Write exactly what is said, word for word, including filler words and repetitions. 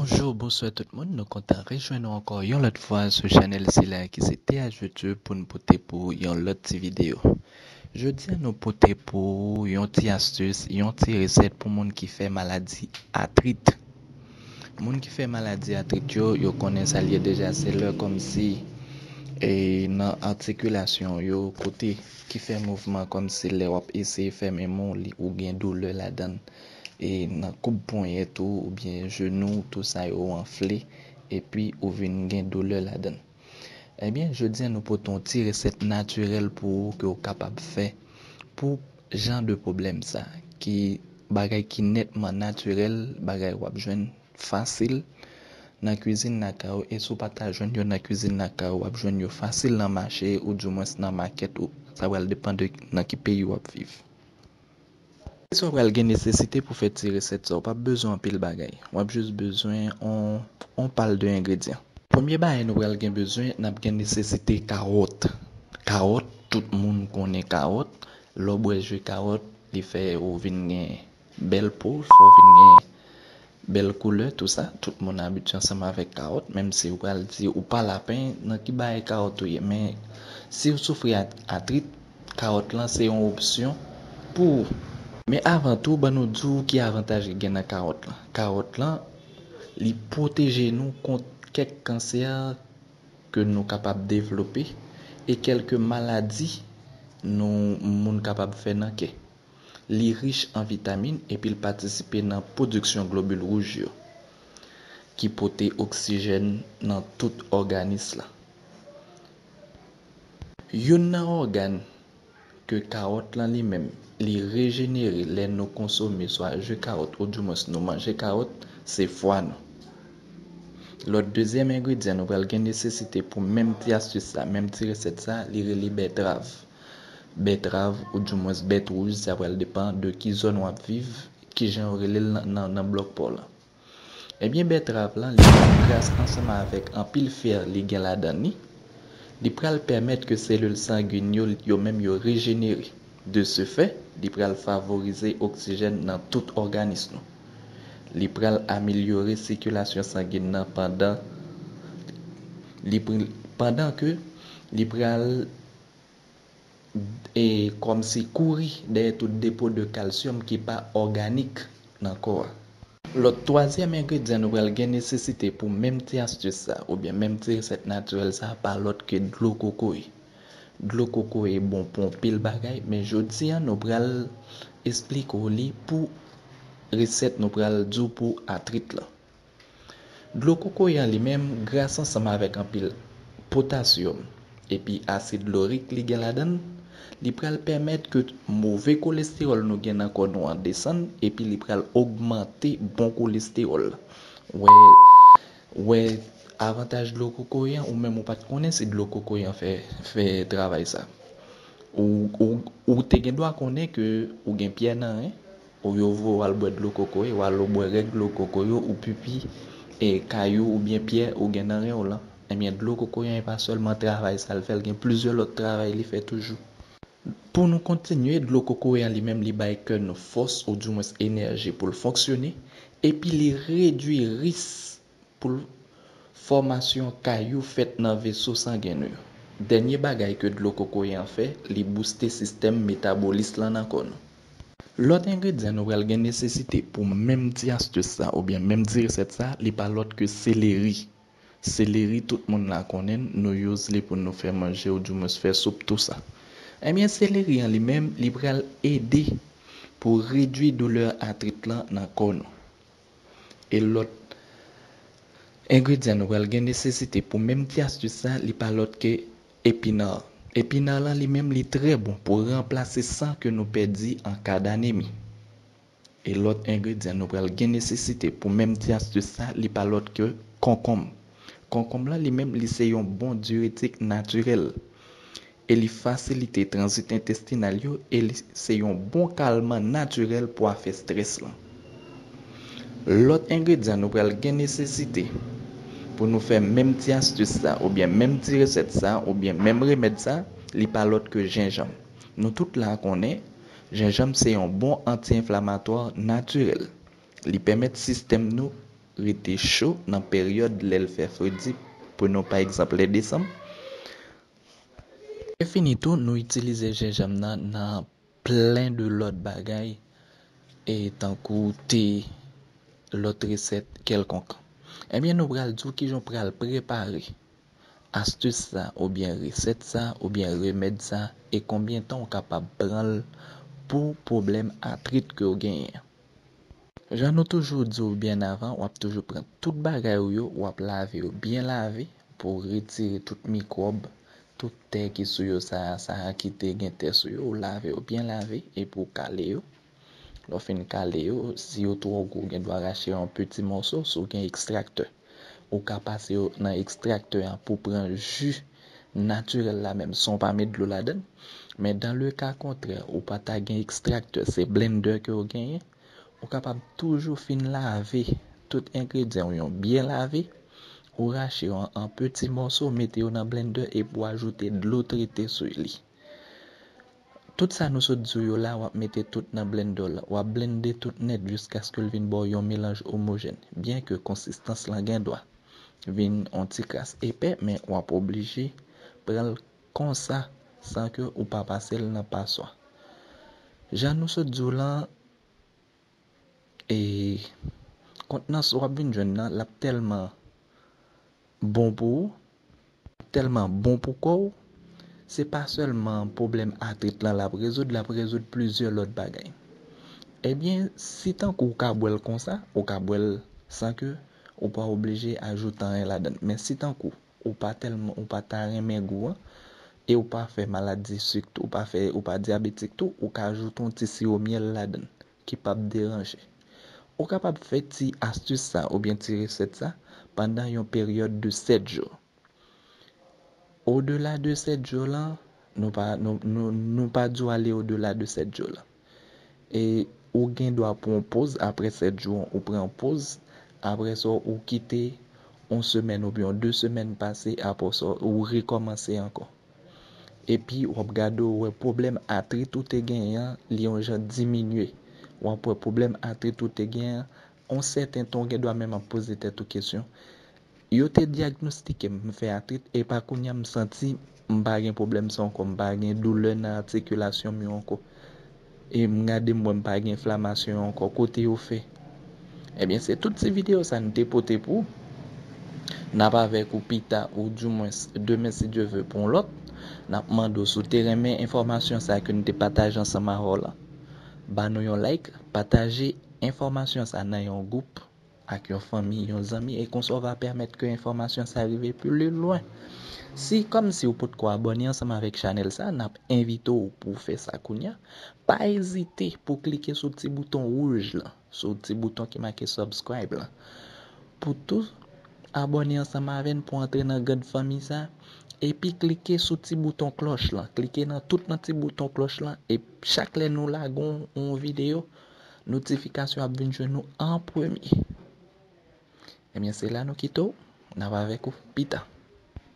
Bonjou, bonswa tout moun. Nou kontan rejwenn nou ankò yon lòt fwa sou chanèl sila ki se T H YouTube pou n pote pou yon lòt ti videyo. Jodi a nou pote pou yon ti astis, yon ti resèt pou moun ki fè maladi atrit. Moun ki fè maladi atrit yo, yo konnen sa l ye deja, se lè kòmsi e, nan atikilasyon yo, kote ki fè mouvman kòmsi lè w ap eseye fèmen men w, li, ou gen doulè ladan l. E nan koub ponyèt ou, oubyen jenou, tou sa yo anfle, epi ou vin gen doulè ladan l. Ebyen, jodi a nou pote yon ti resèt natirèl pou ou ke w kapab fè pou jan de pwoblèm sa, ki bagay ki nètman natirèl, bagay w ap jwenn fasil nan kwizin lakay ou, e si w pa ta jwenn yo nan kwizin lakay ou, w ap jwenn yo fasil nan mache ou dimwens nan makèt ou. Sa pral depann de nan ki peyi w ap viv. Se sa w pral gen nesesite pou fè ti resèt sa, w p ap bezwen anpil bagay. W ap jis bezwen on, on pal de engredyan. Premye bagay nou pral gen bezwen, n ap gen nesesite kawòt. Kawòt, tout moun konnen kawòt. Lè w bwè ji kawòt, li fè ou vin gen bèl po, fè w vin gen bèl koulè, tou sa. Tout moun abitye ansanm avèk kawòt, menm si ou pral di ou pa lapen, nan ki bagay kawòt ou ye? Men si w soufri at-, atrit, kawòt lan se yon opsyon pou ou. Men avan tou, ban nou di w ki avantaj ki gen nan kawòt lan. Kawòt lan, li pwoteje nou kont kèk kansè ke nou kapab devlope e kèlke maladi nou, moun kapab fè nan kè. Li rich an vitamin epi l patisipe nan pwodiksyon globil wouj yo, ki pote oksijèn nan tout òganis la. Youn nan ògàn ke kawòt lan li menm, li rejenere lè nou konsome swa ji kawòt oudimwens nou manje kawòt, se fwa nou. Lòt dezyèm engredyan nou pral gen nesesite pou menm ti astis sa, menm ti resèt sa, li rele bètrav. Bètrav, oudimwens bèt wouj, sa pral depann de ki zòn w ap viv, kijan yo rele l nan, nan, nan blòk pa w lan. Ebyen, bètrav lan, li gras ansanm avèk anpil fè li gen ladan li, li pral pèmèt ke selil sangin yo, yo menm yo rejenere. De ce fait, li pral favorize oksijèn nan tout òganis nou. Li pral amelyore sikilasyon sangin nan pandan li pr-, pandan ke li pral e kòmsi kouri dèyè tout depo de kalsyòm ki pa òganik nan kò a. Lòt twazyèm engredyan nou pral gen nesesite pou menm ti astis sa, oubyen menm ti resèt natirèl sa, pa lòt ke dlo kokoye. Dlo kokoye bon pou anpil bagay, men jodi a nou pral esplike w li pou resèt nou pral di w pou atrit lan. Dlo kokoye an li menm, gras ansanm avèk anpil potasyòm epi asid lorik li gen ladan l, li pral pèmèt ke move kolestewòl nou gen nan kò nou an desann, epi li pral ogmante bon kolestewòl la. Wè, wè avantaj dlo kokoye an, ou menm ou pa t konnen si dlo kokoye an fè, fè travay sa. Ou, ou, ou te gen dwa konnen ke ou gen pyè nan ren, ou yo voye w al bwè dlo kokoye, w al bwè règ dlo kokoye, ou pipi, e kay ou oubyen pyè ou gen nan ren w lan. Ebyen, dlo kokoye an pa sèlman travay sa l fè, l gen plizyè lòt travay li fè toujou. Pou nou kontinye, dlo kokoye an li menm, li bay kè nou fòs, oudimwens enèji pou l fonksyone, epi li redui ris pou l fòmasyon kayou fèt nan veso sangen nou yo. Dènye bagay ke dlo kokoye an fè, li bouste sistèm metabolis lan nan kò nou. Lòt engredyan nou pral gen nesesite pou menm ti astis sa oubyen menm ti resèt sa, li pa lòt ke seleri. Seleri, tout moun la konnen n, nou use li pou nou fè manje oudimwens fè soup, tou sa. Ebyen, seleri an li menm, li pral ede pou redui doulè atrit lan nan kò nou. E lòt engredyan nou pral gen nesesite pou menm ti astis sa, li pa lòt ke epinar. Epinar lan li menm li trè bon pou ranplase san ke nou pèdi an ka danemi. E lòt engredyan nou pral gen nesesite pou menm ti astis sa, li pa lòt ke konkonm. Konkonm lan li menm li se yon bon diiretik natirèl. E li fasilite tranzit entestinal yo, e li se yon bon kalman natirèl pou afè strès lan. Lòt engredyan nou pral gen nesesite pou nou fè menm ti astis sa, oubyen menm ti resèt sa, oubyen menm remèd sa, li pa lòt ke jenjanm. Nou tout la konnen, jenjanm se yon bon anti-enflamatwa natirèl. Li pèmèt sistèm nou rete cho nan peryòd lè l fè fredi, prenon pa egzanp lè desanm. E fini tou, nou itilize jenjanm nan nan plen de lòt bagay, e tankou te, lòt resèt kèlkonk. Ebyen, nou pral di w kijan w pral prepare astis sa, oubyen resèt sa, oubyen remèd sa, e konbyen tan w kapab pran l pou pwoblèm atrit ke w genyen. Jan nou toujou di w byen avan, w ap toujou pran tout bagay ou yo, w ap lave yo byen lave pou w retire tout mikwòb, tout tè ki sou yo, sa, sa a ki te gen tè sou yo, w lave yo byen lave, epi w kale yo. Lè w fin kale yo, si yo twò gwo, w gen dwa rache yo an peti mòso, si w gen ekstraktè. Ou ka pase yo nan ekstraktè an pou pran ji natirèl la menm, san w pa met dlo ladan l. Men dans le cas contraire, ou pa ta gen ekstraktè, se blendè ke w genyen, ou kapab toujou fin lave tout engredyan w yo byen lave, ou rache yo an, an peti mòso, mete yo nan blendè epi w ajoute dlo trete sou li. Tout sa nou sot di w yo la, w ap mete tout nan blendè w la. W ap blende tout nèt jiskaske l vin ba w yon melanj omojèn. Byen ke konsistans lan gen dwa vin yon ti kras epè, men w ap oblije pran l konsa, san ke ou pa pase l nan paswa. Jan nou sot di w lan, e kontnans w ap vin jwenn nan, l ap tèlman bon pou ou, tèlman bon pou kò w, se pa sèlman pwoblèm atrit lan l ap rezoud, l ap rezoud plizyè lòt bagay. Ebyen, si tankou w ka bwè l konsa, ou ka bwè l san ke ou pa oblije ajoute anyen ladan l. Men si tankou ou pa tèlman, ou pa ta renmen gou an, e ou pa fè maladi sik tou, ou pa fè, ou pa dyabetik tou, ou ka ajoute yon ti siwo myèl ladan l, ki p ap deranje. Ou kapab fè ti astis sa oubyen ti resèt sa pandan yon peryòd de sèt jou. Odela de sèt jou lan, nou pa, nou, nou, nou pa di w ale odela de sèt jou lan. E ou gen dwa pran yon poz, apre sèt jou an, ou pran yon poz, apre sa, ou kite yon semèn oubyen de semèn pase, apre sa, ou rekòmanse ankò. Epi, w ap gade, w wè pwoblèm atrit ou te genyen an, li yon jan diminye. W ap wè pwoblèm atrit ou te genyen an, yon sèten tan, w gen dwa menm ap poze tèt ou kesyon, yo te dyagnostike m, m fè atrit, epa kounye a m santi m pa gen pwoblèm sa ankò, m pa gen doulè nan atikilasyon m yo ankò. E m gade m wè m pa gen enflamasyon yo ankò, kote yo fè? Ebyen, se tout ti videyo sa n te pote pou ou. N ap avèk ou pita, ou dimwens demen si Dye ve pou yon lòt. N ap mande w si w te renmen enfòmasyon sa ke n te pataje ansanm avè w lan. Ba nou yon like, pataje enfòmasyon sa nan yon gwoup ak yon fanmi, yon zanmi, e konsa w va pèmèt ke enfòmasyon sa rive pli lwen. Si kòmsi w potko abòne ansanm avèk chanèl sa, n ap envite w pou w fè sa kounye a. Pa ezite pou w klike sou ti bouton wouj lan, sou ti bouton ki make subscribe lan, pou tou abòne ansanm avè n pou antre nan grann fanmi sa, epi klike sou ti bouton klòch lan, klike nan tout nan ti bouton klòch lan, e chak lè nou lage yon, yon videyo, notifikasyon ap vin jwenn nou an premye. Ebyen, se la nou kite w. N ap avèk ou pita.